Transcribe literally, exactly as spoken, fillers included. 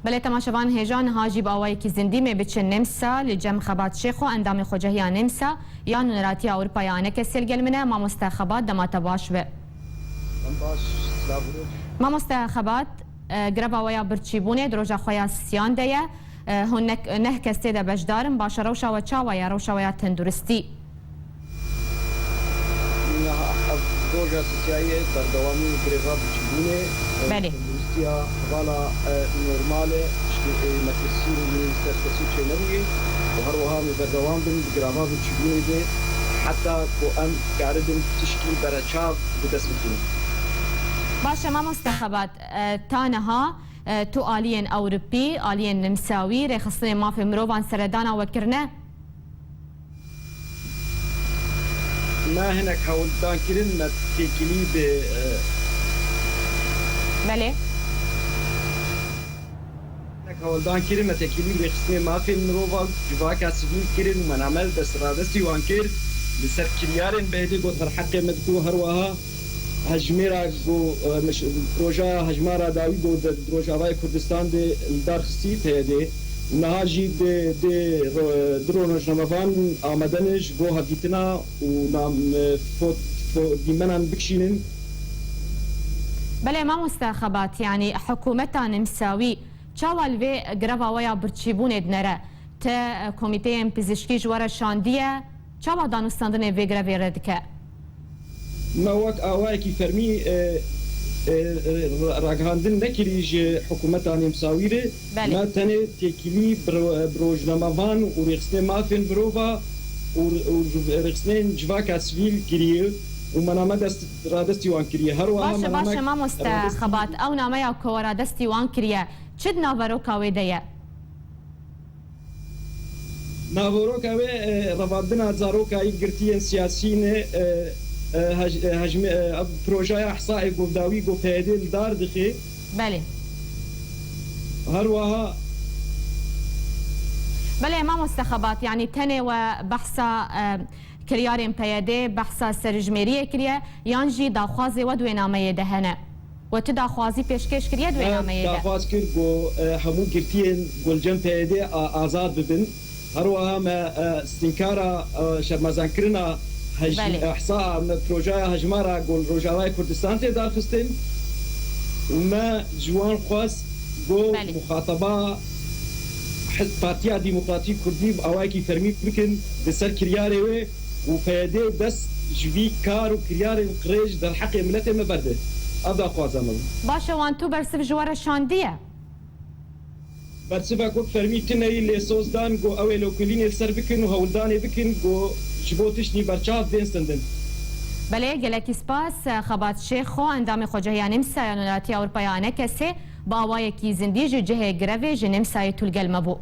Belê temaşevan hêja, niha jî bi awayekî zindî me biçin Nemsa, li cem Xebat Şêxo, endamê Xwecehiya Nemsa ya Nûneratiya Ewropa ya ANKSê li gel min e. Mamoste Xebat, dema te baş be. Em baş, silav û rêz. Mamoste Xebat, e, greva we ya birçîbûnê di roja xwe ya siyan de ye. E, hûn nek-, neh kes tê de beşdar in. Baş e, rewşa we çawa ye, rewşa we ya tenduristî? Niha ev roja sisiyayê berdewamî greva birçîbûnê, e, Belê. tenduristiya hevala, e, normal e, tiştê, e, metirsî û serkesî çênebûyê û her wiha em ê berdewam bin di greva birçîbûnê de heta ku em karibin tişkî bereçav bi dest bixînin. Baş e, mamoste Xebat, e, ta niha, e, tu aliyên Ewropî, aliyên nimsawî, rêxistinên mafê mirovan seredana we kirine? Me hinek hewldan kirin, me têkilî bi, e, Belê. Hinek hewldan kirin, me têkilî bi rêxistinê mafên mirovan, civaka sivîl kirin û me name destradestî wan kir. Li ser kiryarên B D got derheqê me dikin û her wiha hejmêra ku, e, miş-, projeya hejmara dawî ku di, di Rojavayê Kurdistan de li dar xistî P Y D û niha jî di, di ro-, di rojnamevan amade ne ji bo hevdîtina û nam-, e, fo-, fo-, dîmenan bikişînin. Belê mamoste Xebat, yanî hikûmeta nimsawî çawa li vê greva we ya birçîbûnê dinere? Te, e, komîteyên pizîşkî ji we re şandiye? Çawa danûstandinê vê grevê re dike? Me wek awayekî fermî, e, e, e, ragihandin nekirî ji hikûmeta nimsawî re. Belê. Me tenê têkilî bi ro-, bi rojnamevan û rêxistinê mafên mirova û, û rêxistinên civaka sivîl kiriye û me name dest, radestî wan kiriye. Her wiha Baş e, me baş name e, mamoste radestî Xebat. Ew nameya ku we radestî wan kiriye, çi di naveroka wê de ye? Naveroka wê, e, revandina zaroka yekgirtiyên siyasî ne, e, e, hej-, e, hejme-, e, ev projeya ihsaê ku dawî ku P Y D li dar dixe. Belê. Her wiha Belê, mamoste Xebat, yanî tenê we behsa, e, kiryarên P Y D, behsa serjimêriyê kiriye, yan jî daxwazê we di wê nameyê de hene? We tu daxwazî pêşkêş kiriye di wê Me nameyê de? daxwaz kir ku, e, hemû girtiyên ku li cem P Y D a-, azad bibin. Her wiha me, e, stînkara, e, şermezarkirina hej-, Belê. ihsa, me projeya hejmara ku li Rojavayê Kurdistan tê darxistin û me ji wan xwest ku Belê. muxateba Hiz-, Partiya Demokratîk Kurdî bi awayekî fermî bikin li ser kiryarê wê û P Y D dest ji vî kar û kiryarên qirêj derheqê miletê me berde. Ev daxwaza me bû. Baş e, wan tu bersiv ji we re şandiye? Bersivek wek fermî tune yî, lê soz dan ku ew ê lêkolînê li ser bikin û hewldanê bikin ku ji bo tiştî berçav bên stendin. Belê, gelekî spas. Xebat Şêxo, endamê Xwecehiya Nemsa ya Nûneratiya Ewropa ya ANKSê, bi awayekî zindî ji cihê grevê ji Nemsayê tu li gel me bû.